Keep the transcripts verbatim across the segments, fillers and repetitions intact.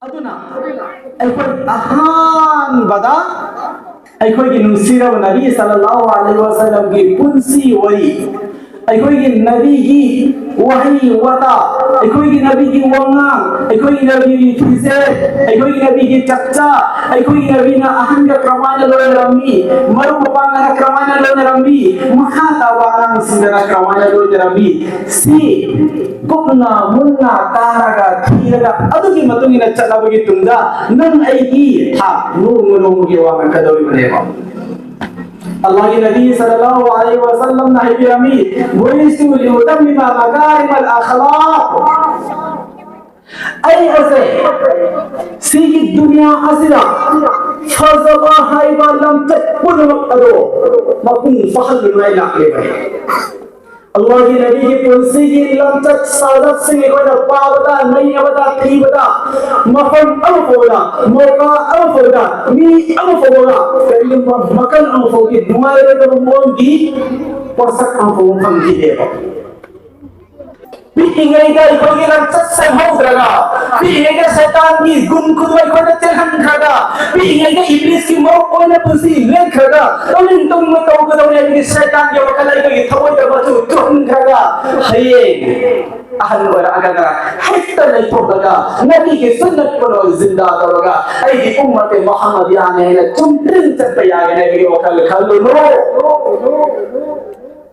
ꯑꯗꯨꯅ ꯑꯩꯈꯣꯏ ꯑꯍꯥꯟꯕꯗ ꯑꯩꯈꯣꯏꯒꯤ ꯅꯨꯡꯁꯤꯔꯕ ꯅꯕꯤ ꯁꯜꯂꯜꯂꯥꯍꯨ ꯑꯂꯩꯍꯤ ꯋꯥꯁꯜꯂꯝꯒꯤ ꯄꯨꯟꯁꯤ ꯋꯥꯔꯤ, ꯑꯩꯈꯣꯏꯒꯤ ꯅꯕꯤꯒꯤ ꯋꯥꯍꯩ ꯋꯥꯇꯥ, ꯑꯩꯈꯣꯏꯒꯤ ꯅꯕꯤꯒꯤ ꯋꯥꯉꯥꯡ, ꯑꯩꯈꯣꯏꯒꯤ ꯅꯕꯤꯒꯤ ꯐꯤꯖꯦꯠ, ꯑꯩꯈꯣꯏꯒꯤ ꯅꯕꯤꯒꯤ ꯆꯥꯛꯆꯥ, ꯑꯩꯈꯣꯏꯒꯤ ꯅꯕꯤꯅ ꯑꯍꯟꯒ ꯀꯔꯝꯍꯥꯏꯅ ꯂꯣꯏꯅꯔꯝꯃꯤ, ꯃꯔꯨꯞ ꯃꯄꯥꯡꯒꯅ ꯀꯔꯝꯍꯥꯏꯅ ꯂꯣꯏꯅꯔꯝꯃꯤ, ꯃꯈꯥ ꯇꯥꯕ ꯑꯉꯥꯡꯁꯤꯡꯒꯅ ꯀꯔꯝꯍꯥꯏꯅ ꯂꯣꯏꯅꯔꯝꯃꯤ, ꯁꯤ ꯀꯨꯞꯅ ꯃꯨꯟꯅ ꯇꯥꯔꯒ ꯊꯤꯔꯒ ꯑꯗꯨꯒꯤ ꯃꯇꯨꯡ ꯏꯟꯅ ꯆꯠꯂꯕꯒꯤ ꯇꯨꯡꯗ ꯅꯪ ꯑꯩꯒꯤ ꯊꯥꯛ ꯅꯣꯡꯃ ꯅꯣꯡꯃꯒꯤ ꯋꯥꯡꯉꯛꯀꯗꯧꯔꯤꯕꯅꯦꯕ꯫ ꯑꯜꯂꯥꯍꯒꯤ ꯅꯕꯤ ꯁꯜꯂꯜꯂꯥꯍꯨ ꯑꯂꯩꯍꯤ ꯋꯥꯁꯜꯂꯝꯅ ꯍꯥꯏꯕꯤꯔꯝꯃꯤ, "ꯕꯨꯏꯁꯇꯨ ꯂꯤꯎꯇꯝꯃꯤꯃ ꯃꯀꯥꯔꯤꯃꯜ ꯑꯈꯂꯥꯛ"꯫ ꯑꯩ ꯑꯁꯦ ꯁꯤꯒꯤ ꯗꯨꯅꯤꯌꯥ ꯑꯁꯤꯗ ꯐꯖꯕ ꯍꯥꯏꯕ ꯂꯝꯆꯠ ꯄꯨꯝꯅꯃꯛ ꯑꯗꯣ ꯃꯄꯨꯡ ꯐꯥꯍꯟꯅꯤꯡꯉꯥꯏ ꯂꯥꯛꯂꯤꯕꯅꯤ꯫ ꯑꯜꯂꯥꯍꯒꯤ ꯅꯕꯤꯒꯤ ꯄꯨꯟꯁꯤꯒꯤ ꯂꯝꯆꯠ ꯁꯥꯖꯠꯁꯤꯡ ꯑꯩꯈꯣꯏꯅ ꯄꯥꯕꯗ, ꯅꯩꯅꯕꯗ, ꯊꯤꯕꯗ, ꯃꯐꯝ ꯑꯃ ꯐꯥꯎꯕꯗ, ꯃꯧꯀꯥ ꯑꯃ ꯐꯥꯎꯕꯗ, ꯃꯤ ꯑꯃ ꯐꯥꯎꯕꯗ ꯀꯔꯤꯒꯨꯝꯕ ꯃꯈꯜ ꯑꯃ ꯐꯥꯎꯕꯒꯤ ꯅꯨꯡꯉꯥꯏꯔꯣꯏꯗꯕ ꯃꯑꯣꯡꯒꯤ ꯄꯣꯠꯁꯛ ꯑꯃ ꯐꯥꯎꯕ ꯐꯪꯈꯤꯗꯦꯕ꯫ ꯄꯤꯛꯏꯉꯩꯗ ꯑꯩꯈꯣꯏꯒꯤ ꯂꯝꯆꯠ ꯁꯦꯝꯍꯧꯗ꯭ꯔꯒ, ꯄꯤꯛꯏꯉꯩꯗ ꯁꯩꯇꯥꯟꯒꯤ ꯒꯨꯟ ꯈꯨꯗꯣ ꯑꯩꯈꯣꯏꯗ ꯆꯦꯜꯍꯟꯈ꯭ꯔꯒ, ꯄꯤꯛꯏꯉꯩꯗ ꯏꯕ꯭ꯂꯤꯁꯀꯤ ꯃꯔꯨꯞ ꯑꯣꯏꯅ ꯄꯨꯟꯁꯤ ꯂꯦꯟꯈ꯭ꯔꯒ, ꯇꯧꯅꯤꯡ ꯇꯧꯅꯤꯡꯕ ꯇꯧꯒꯗꯧꯔꯦ ꯍꯥꯏꯕꯒꯤ ꯁꯩꯇꯥꯟꯒꯤ ꯋꯥꯈꯜ ꯑꯩꯈꯣꯏꯒꯤ ꯊꯃꯣꯏꯗ ꯃꯆꯨ ꯆꯨꯍꯟꯈ꯭ꯔꯒ, ꯍꯌꯦꯡ ꯑꯍꯜ ꯑꯣꯏꯔꯛꯑꯒ ꯍꯦꯛꯇ ꯂꯩꯊꯣꯛꯂꯒ ꯅꯕꯤꯒꯤ ꯁꯨꯟꯅꯠ ꯄꯨꯝꯅꯃꯛ ꯖꯤꯟꯗꯥ ꯇꯧꯔꯒ ꯑꯩꯒꯤ ꯎꯝꯃꯠꯇꯦ ꯃꯨꯍꯝꯃꯗꯤꯌꯥꯅꯦ ꯍꯥꯏꯅ ꯆꯨꯝꯗ꯭ꯔꯤꯡ ꯆꯠꯄ ꯌꯥꯒꯅꯤ ꯍꯥꯏꯕꯒꯤ ꯋꯥꯈꯜ ꯈꯜꯂꯨꯅꯨ꯫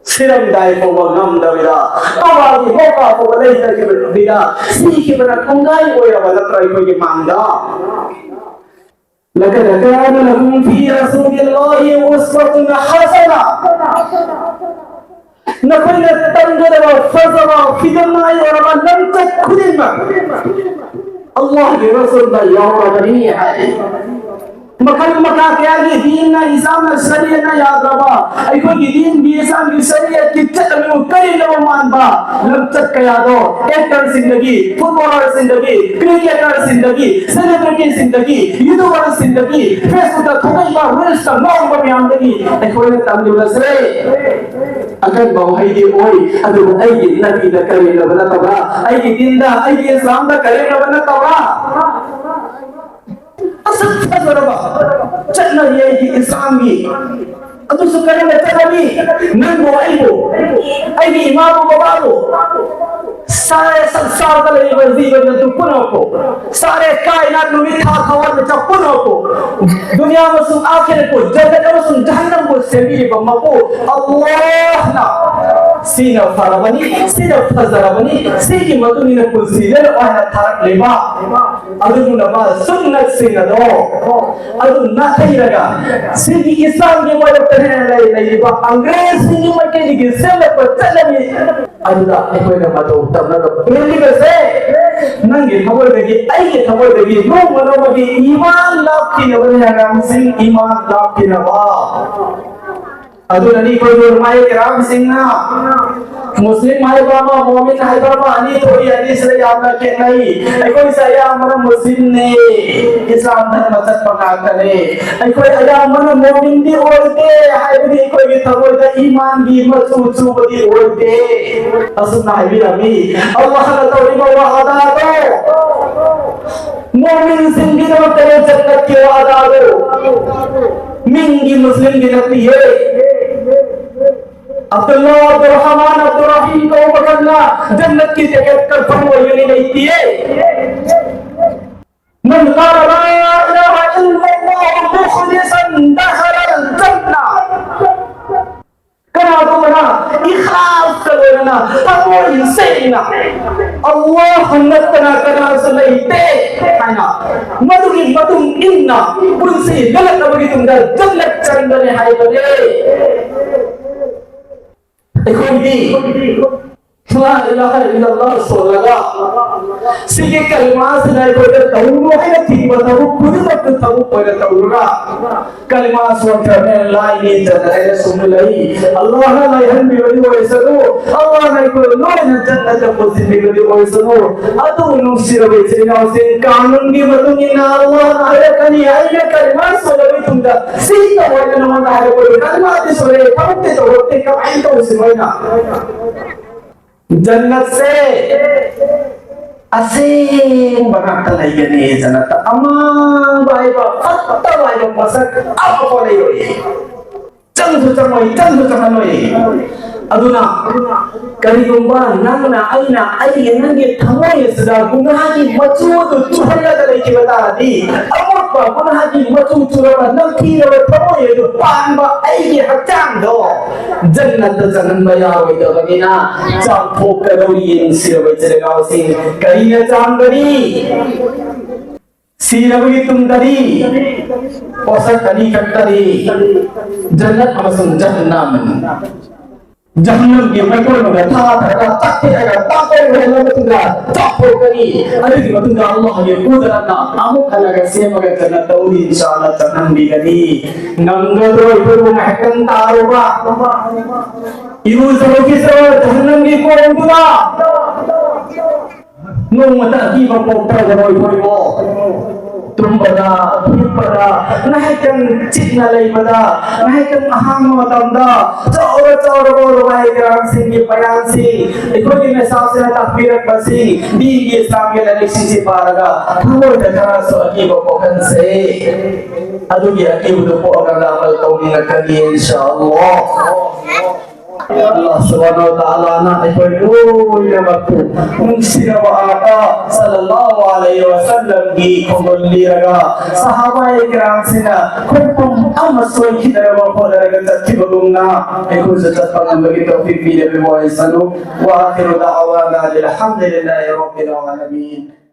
ꯁꯤꯔꯝꯗꯥꯏ ꯐꯥꯎꯕ ꯉꯝꯗꯕꯤꯗ, ꯇꯋꯥꯒꯤ ꯃꯣꯀꯥ ꯐꯥꯎꯕ ꯂꯩꯇꯈꯤꯕ ꯅꯨꯃꯤꯠꯇ ꯁꯤꯈꯤꯕꯅ ꯈꯣꯡꯒꯥꯏ ꯑꯣꯏꯔꯕ ꯅꯠꯇ꯭ꯔꯥ ꯑꯩꯈꯣꯏꯒꯤ ꯃꯥꯡꯗ? لقد كان لكم في رسول الله أسوة حسنة. ꯅꯈꯣꯏꯅ ꯇꯝꯒꯗꯕ ꯐꯖꯕ ꯐꯤꯗꯝ ꯅꯥꯏ ꯑꯣꯏꯔꯕ ꯂꯝꯆꯠ ꯈꯨꯗꯤꯡꯃꯛ ꯑꯜꯂꯥꯍꯒꯤ ꯔꯁꯨꯜꯗ ꯌꯥꯎꯔꯕꯅꯤ ꯍꯥꯏ꯫ ꯃꯈꯜ ꯃꯈꯥ ꯀꯌꯥꯒꯤ ꯗꯤꯟꯅ, ꯏꯁꯂꯥꯝꯅ, ꯁꯔꯤꯌꯠꯅ ꯌꯥꯗ꯭ꯔꯕ, ꯑꯩꯈꯣꯏꯒꯤ ꯗꯤꯟꯒꯤ, ꯏꯁꯂꯥꯝꯒꯤ ꯁꯔꯤꯌꯠꯀꯤ ꯆꯠꯅꯕꯤꯕꯨ ꯀꯔꯦꯝꯅꯕ ꯃꯥꯟꯕ ꯂꯝꯆꯠ ꯀꯌꯥꯗꯣ ꯑꯦꯛꯇꯔꯁꯤꯡꯗꯒꯤ, ꯐꯨꯠꯕꯣꯂꯔꯁꯤꯡꯗꯒꯤ, ꯀ꯭ꯔꯤꯀꯦꯇꯔꯁꯤꯡꯗꯒꯤ, ꯁꯦꯂꯦꯕ꯭ꯔꯤꯇꯤꯁꯤꯡꯗꯒꯤ, ꯌꯨꯇ꯭ꯌꯨꯕꯔꯁꯤꯡꯗꯒꯤ, ꯐꯦꯁꯕꯨꯛꯇ ꯊꯣꯛꯂꯛꯏꯕ ꯔꯤꯜꯁꯇ ꯉꯥꯎꯔꯤꯕ ꯃꯌꯥꯝꯗꯒꯤ ꯑꯩꯈꯣꯏꯅ ꯇꯝꯂꯤꯕꯁꯦ ꯑꯀꯟꯕ ꯋꯥꯍꯩꯗꯤ ꯑꯣꯏ, ꯑꯗꯨꯕꯨ ꯑꯩꯒꯤ ꯅꯕꯤꯗ ꯀꯔꯦꯝꯅꯕ ꯅꯠꯇꯕ꯭ꯔꯥ? ꯑꯩꯒꯤ ꯗꯤꯟꯗ, ꯑꯩꯒꯤ ꯏꯁꯂꯥꯝꯗ ꯀꯔꯦꯝꯅꯕ ꯅꯠꯇꯕ꯭ꯔꯥ? ꯑꯁꯨꯛ ꯐꯖꯔꯕ ꯆꯠꯅꯔꯤ ꯑꯩꯒꯤ ꯏꯁꯂꯥꯝꯒꯤ꯫ ꯑꯗꯨꯁꯨ ꯀꯔꯝꯅ ꯆꯠꯅꯔꯤ? ꯅꯪꯕꯨ ꯑꯩꯕꯨ, ꯑꯩꯒꯤ ꯏꯃꯥꯕꯨ ꯕꯕꯥꯕꯨ, ꯁꯥꯔꯦ ꯁꯪꯁꯥꯔꯗ ꯂꯩꯔꯤꯕ ꯖꯤꯕ ꯖꯟꯇꯨ ꯄꯨꯝꯅꯃꯛꯄꯨ, ꯁꯥꯔꯦ ꯀꯥꯏꯅ ꯅꯨꯃꯤꯠ ꯊꯥ ꯊꯋꯥꯟꯃꯤꯆꯥꯛ ꯄꯨꯝꯅꯃꯛꯄꯨ, ꯗꯨꯅꯤꯌꯥ ꯑꯃꯁꯨꯡ ꯑꯥꯈꯤꯔꯠꯄꯨ, ꯖꯟꯅꯠ ꯑꯃꯁꯨꯡ ꯖꯍꯟꯅꯝꯕꯨ ꯁꯦꯝꯕꯤꯔꯤꯕ ꯃꯄꯨ ꯑꯜꯂꯥꯍꯅ ꯁꯤꯅ ꯐꯔꯕꯅꯤ, ꯁꯤꯅ ꯐꯖꯔꯕꯅꯤ, ꯁꯤꯒꯤ ꯃꯇꯨꯡ ꯏꯟꯅ ꯄꯨꯟꯁꯤ ꯂꯦꯜꯂꯛꯑꯣ ꯍꯥꯏꯅ ꯊꯥꯔꯛꯂꯤꯕ ꯑꯗꯨꯒꯨꯝꯂꯕ ꯁꯨꯟꯅꯠꯁꯤꯡ ꯑꯗꯣ ꯑꯗꯨ ꯅꯥꯊꯩꯔꯒ ꯁꯤꯒꯤ ꯏꯁꯂꯥꯝꯒꯤ ꯃꯔꯛꯇ ꯍꯦꯟꯅ ꯂꯩ-, ꯂꯩꯔꯤꯕ ꯑꯪꯒ꯭ꯔꯦꯖꯁꯤꯡꯒꯤ ꯃꯥꯏꯀꯩꯗꯒꯤ ꯁꯦꯝꯂꯛꯄ ꯆꯠꯅꯕꯤ ꯑꯗꯨꯗ ꯑꯩꯈꯣꯏꯅ ꯃꯇꯧ ꯇꯝꯂꯒ ꯄꯦꯜꯂꯤꯕꯁꯦ ꯅꯪꯒꯤ ꯊꯃꯣꯏꯗꯒꯤ, ꯑꯩꯒꯤ ꯊꯃꯣꯏꯗꯒꯤ ꯅꯣꯡꯃ ꯅꯣꯡꯃꯒꯤ ꯏꯃꯥꯟ ꯂꯥꯛꯈꯤꯅꯕꯅꯤ ꯍꯥꯏꯕꯁꯤꯡ, ꯏꯃꯥꯟ ꯂꯥꯛꯈꯤꯅꯕ꯫ ꯑꯗꯨꯅꯅꯤ ꯑꯩꯈꯣꯏ ꯎꯂꯃꯥꯏ ꯀꯤꯔꯥꯝꯁꯤꯡꯅ ꯃꯨꯁꯂꯤꯝ ꯍꯥꯏꯕ ꯑꯃ, ꯃꯣꯃꯤꯟ ꯍꯥꯏꯕ ꯑꯃ, ꯑꯅꯤ ꯊꯣꯛꯏ꯫ ꯑꯅꯤꯁꯤꯗ ꯌꯥꯝꯅ ꯈꯦꯠꯅꯩ꯫ ꯑꯩꯈꯣꯏꯁꯦ ꯑꯌꯥꯝꯕꯅ ꯃꯨꯁꯂꯤꯝꯅꯤ, ꯏꯁꯂꯥꯝ ꯙꯔꯃ ꯆꯠꯄ ꯉꯥꯛꯇꯅꯤ꯫ ꯑꯩꯈꯣꯏ ꯑꯌꯥꯝꯕꯅ ꯃꯣꯃꯤꯟꯗꯤ ꯑꯣꯏꯗꯦ, ꯍꯥꯏꯕꯗꯤ ꯑꯩꯈꯣꯏꯒꯤ ꯊꯃꯣꯏꯗ ꯏꯃꯥꯟꯒꯤ ꯃꯆꯨ ꯆꯨꯕꯗꯤ ꯑꯣꯏꯗꯦ꯫ ꯑꯁꯨꯝꯅ ꯍꯥꯏꯕꯤꯔꯝꯃꯤ꯫ ꯑꯜꯂꯥꯍꯅ ꯇꯧꯔꯤꯕ ꯋꯥꯗꯥꯗꯣ, ꯃꯣꯃꯤꯟꯁꯤꯡꯒꯤꯗꯃꯛꯇ ꯖꯟꯅꯠꯀꯤ ꯋꯥꯗꯥꯗꯣ ꯃꯤꯡꯒꯤ ꯃꯨꯁꯂꯤꯝꯒꯤ ꯅꯠꯇꯤꯌꯦ꯫ ꯑꯕꯗꯨꯜꯂꯥ, ꯑꯕꯗꯨꯔꯔꯍꯃꯥꯟ, ꯑꯕꯗꯨꯔꯔꯍꯤꯝ ꯀꯧꯕ ꯈꯛꯅ ꯖꯟꯅꯠꯀꯤ ꯇꯤꯀꯦꯠ ꯀꯛꯐꯝ ꯑꯣꯏꯒꯅꯤ ꯂꯩꯇꯤꯌꯦ꯫ من قال لا إله إلا الله مخلصا دخل الجنة. ꯀꯅꯥꯒꯨꯝꯕꯅ ꯏꯈ꯭ꯂꯥꯁꯀ ꯂꯣꯏꯅꯅ ꯊꯃꯣꯏ ꯁꯦꯡꯅ ꯑꯜꯂꯥꯍ ꯅꯠꯇꯅ ꯀꯅꯥꯁꯨ ꯂꯩꯇꯦ ꯍꯥꯏꯅ ꯃꯗꯨꯒꯤ ꯃꯇꯨꯡ ꯏꯟꯅ ꯄꯨꯟꯁꯤ ꯂꯦꯜꯂꯛꯂꯕꯒꯤ ꯇꯨꯡꯗ ꯖꯟꯅꯠ ꯆꯪꯒꯅꯤ ꯍꯥꯏꯕꯅꯦ꯫ ꯑꯩꯈꯣꯏꯗꯤ ꯂꯥ ꯏꯂꯥꯍ ꯏꯜꯂꯜꯂꯥꯍ ꯁꯣꯜꯂꯒ ꯁꯤꯒꯤ ꯀꯂꯤꯃꯥꯁꯤꯅ ꯑꯩꯈꯣꯏꯗ ꯇꯧꯅꯨ ꯍꯥꯏꯅ ꯊꯤꯡꯕ ꯊꯕꯛ ꯈꯨꯗꯤꯡꯃꯛꯇꯨ ꯊꯕꯛ ꯑꯣꯏꯅ ꯇꯧꯔꯒ ꯀꯂꯤꯃꯥ ꯁꯣꯟꯈ꯭ꯔꯕꯅꯤꯅ ꯂꯥꯏꯅꯤ ꯖꯟꯅꯠ ꯍꯥꯏꯅ ꯁꯨꯝꯅ ꯂꯩ꯫ ꯑꯜꯂꯥꯍꯅ ꯂꯥꯏꯍꯟꯕꯤꯕꯗꯤ ꯑꯣꯏꯁꯅꯨ, ꯑꯜꯂꯥꯍꯅ ꯑꯩꯈꯣꯏ ꯂꯣꯏꯅ ꯖꯟꯅꯠꯇ ꯄꯨꯟꯁꯤꯟꯕꯤꯕꯗꯤ ꯑꯣꯏꯁꯅꯨ꯫ ꯑꯗꯨꯕꯨ ꯅꯨꯡꯁꯤꯔꯕ ꯏꯆꯤꯜ ꯏꯅꯥꯎꯁꯤꯡ, ꯀꯥꯅꯨꯟꯒꯤ ꯃꯇꯨꯡ ꯏꯟꯅ ꯑꯜꯂꯥꯍꯅ ꯍꯥꯏꯔꯛꯀꯅꯤ, ꯑꯩꯅ ꯀꯂꯤꯃꯥ ꯁꯣꯜꯂꯕ ꯃꯇꯨꯡꯗ ꯁꯤ ꯇꯧ ꯍꯥꯏꯅ ꯅꯉꯣꯟꯗ ꯍꯥꯏꯔꯛꯄꯗꯨ ꯀꯂꯤꯃꯥꯗꯤ ꯁꯣꯜꯂꯦ, ꯊꯕꯛꯇꯤ ꯇꯧꯔꯛꯇꯦ, ꯀꯃꯥꯏꯅ ꯇꯧꯁꯤꯅꯣ ꯑꯩꯅ? ꯖꯟꯅꯠꯁꯦ ꯑꯁꯦꯡꯕ ꯉꯥꯛꯇ ꯂꯩꯒꯅꯤ ꯖꯟꯅꯠꯇ꯫ ꯑꯃꯥꯡꯕ ꯍꯥꯏꯕ, ꯐꯠꯇꯕ ꯍꯥꯏꯕ ꯄꯣꯠꯁꯛ ꯑꯃꯐꯥꯎ ꯂꯩꯔꯣꯏꯌꯦ꯫ ꯆꯪꯁꯨ ꯆꯪꯉꯣꯏ, ꯆꯪꯁꯨ ꯆꯪꯍꯜꯂꯣꯏ꯫ ꯑꯗꯨꯅ ꯀꯔꯤꯒꯨꯝꯕ ꯅꯪꯅ, ꯑꯩꯅ, ꯑꯩꯒꯤ, ꯅꯪꯒꯤ ꯊꯃꯣꯏ ꯑꯁꯤꯗ ꯒꯨꯅꯥꯍꯒꯤ ꯃꯆꯨ ꯑꯗꯨ ꯆꯨꯍꯜꯂꯒ ꯂꯩꯈꯤꯕ ꯇꯥꯔꯗꯤ, ꯑꯃꯣꯠꯄ ꯒꯨꯅꯥꯍꯒꯤ ꯃꯆꯨ ꯆꯨꯔꯕ, ꯅꯝꯊꯤꯔꯕ ꯊꯃꯣꯏ ꯑꯗꯨ ꯄꯥꯟꯕ ꯑꯩꯒꯤ ꯍꯛꯆꯥꯡꯗꯣ ꯖꯟꯅꯠꯇ ꯆꯪꯍꯟꯕ ꯌꯥꯔꯣꯏꯗꯕꯅꯤꯅ, ꯆꯥꯝꯊꯣꯛꯀꯗꯧꯔꯤ, ꯅꯨꯡꯁꯤꯔꯕ ꯏꯆꯤꯜ ꯏꯅꯥꯎꯁꯤꯡ꯫ ꯀꯔꯤꯅ ꯆꯥꯝꯒꯅꯤ? ꯁꯤꯔꯕꯒꯤ ꯇꯨꯡꯗꯗꯤ ꯄꯣꯠꯁꯛ ꯑꯅꯤ ꯈꯛꯇꯅꯤ, ꯖꯟꯅꯠ ꯑꯃꯁꯨꯡ ꯖꯍꯟꯅꯝ꯫ ꯖꯍꯟꯅꯝꯒꯤ ꯃꯩꯈꯣꯜ ꯑꯃꯗ ꯊꯥꯊꯔꯒ, ꯇꯛꯊꯦꯛꯑꯒ, ꯇꯥꯛꯄ ꯂꯣꯏꯔꯕ ꯃꯇꯨꯡꯗ ꯆꯥꯊꯣꯛꯀꯅꯤ꯫ ꯑꯗꯨꯒꯤ ꯃꯇꯨꯡꯗ ꯑꯜꯂꯥꯍꯒꯤ ꯀꯨꯗꯔꯠꯅ ꯑꯃꯨꯛ ꯍꯜꯂꯒ ꯁꯦꯝꯃꯒ ꯖꯟꯅꯠꯇ ꯎꯔꯤ ꯏꯟꯁꯥꯅ ꯆꯪꯍꯟꯕꯤꯒꯅꯤ꯫ ꯉꯝꯒꯗ꯭ꯔꯣ ꯑꯩꯈꯣꯏꯕꯨ ꯉꯥꯏꯍꯥꯛꯇꯪ ꯇꯥꯔꯨꯕ? ꯏꯔꯨꯖꯕꯒꯤ ꯖꯍꯟꯅꯝꯒꯤ ꯈꯣꯡꯗꯨꯗ ꯅꯣꯡꯃꯇ ꯑꯀꯤꯕ ꯄꯣꯛꯇ꯭ꯔꯕ ꯑꯩꯈꯣꯏꯕꯨ? ꯇꯨꯝꯕꯗ, ꯍꯤꯞꯄꯗ, ꯉꯥꯏꯍꯥꯛꯇꯪ ꯆꯤꯛꯅ ꯂꯩꯕꯗ, ꯉꯥꯏꯍꯥꯛꯇꯪ ꯑꯍꯥꯡꯕ ꯃꯇꯝꯗ ꯆꯥꯎꯔ ꯆꯥꯎꯔꯕ ꯎꯂꯃꯥꯏ ꯀꯔꯥꯝꯁꯤꯡꯒꯤ ꯕꯌꯥꯟꯁꯤꯡ, ꯑꯩꯈꯣꯏꯒꯤ ꯃꯦꯁꯥꯁꯤꯅ ꯇꯥꯛꯄꯤꯔꯛꯄꯁꯤꯡ, ꯗꯤꯟꯒꯤ ꯏꯁꯂꯥꯝꯒꯤ ꯂꯥꯏꯔꯤꯛꯁꯤꯡꯁꯤ ꯄꯥꯔꯒ ꯊꯃꯣꯏꯗ ꯈꯔꯁꯨ ꯑꯀꯤꯕ ꯄꯣꯛꯍꯟꯁꯦ꯫ ꯑꯗꯨꯒꯤ ꯑꯀꯤꯕꯗꯨ ꯄꯣꯛꯑꯀꯥꯟꯗ ꯑꯃꯜ ꯇꯧꯅꯤꯡꯉꯛꯀꯅꯤ, ꯏꯟꯁꯥ ꯑꯜꯂꯥꯍ꯫ ꯑꯜꯂꯥꯍ ꯁꯨꯕꯍꯥꯅꯍꯨ ꯋ ꯇꯥꯂꯥꯅ ꯑꯩꯈꯣꯏ ꯂꯣꯏꯅꯃꯛꯄꯨ ꯅꯨꯡꯁꯤꯔꯕ ꯑꯥꯀꯥ ꯁꯜꯂꯜꯂꯥꯍꯨ ꯑꯂꯩꯍꯤ ꯋꯁꯜꯂꯝꯒꯤ ꯈꯣꯡꯒꯨꯜ ꯂꯤꯔꯒ, ꯁꯍꯥꯕꯥꯏ ꯀꯤꯔꯥꯝꯁꯤꯡꯅ ꯈꯣꯡꯐꯝ ꯑꯃ ꯁꯣꯏꯈꯤꯗꯅꯕ ꯍꯣꯠꯅꯔꯒ ꯆꯠꯈꯤꯕꯒꯨꯝꯅ ꯑꯩꯈꯣꯏꯁꯨ ꯆꯠꯄ ꯉꯝꯕꯒꯤ ꯇꯧꯐꯤꯛ ꯄꯤꯅꯕꯤꯕ ꯑꯣꯏꯁꯅꯨ꯫ وآخر دعوانا أن الحمد لله رب العالمين.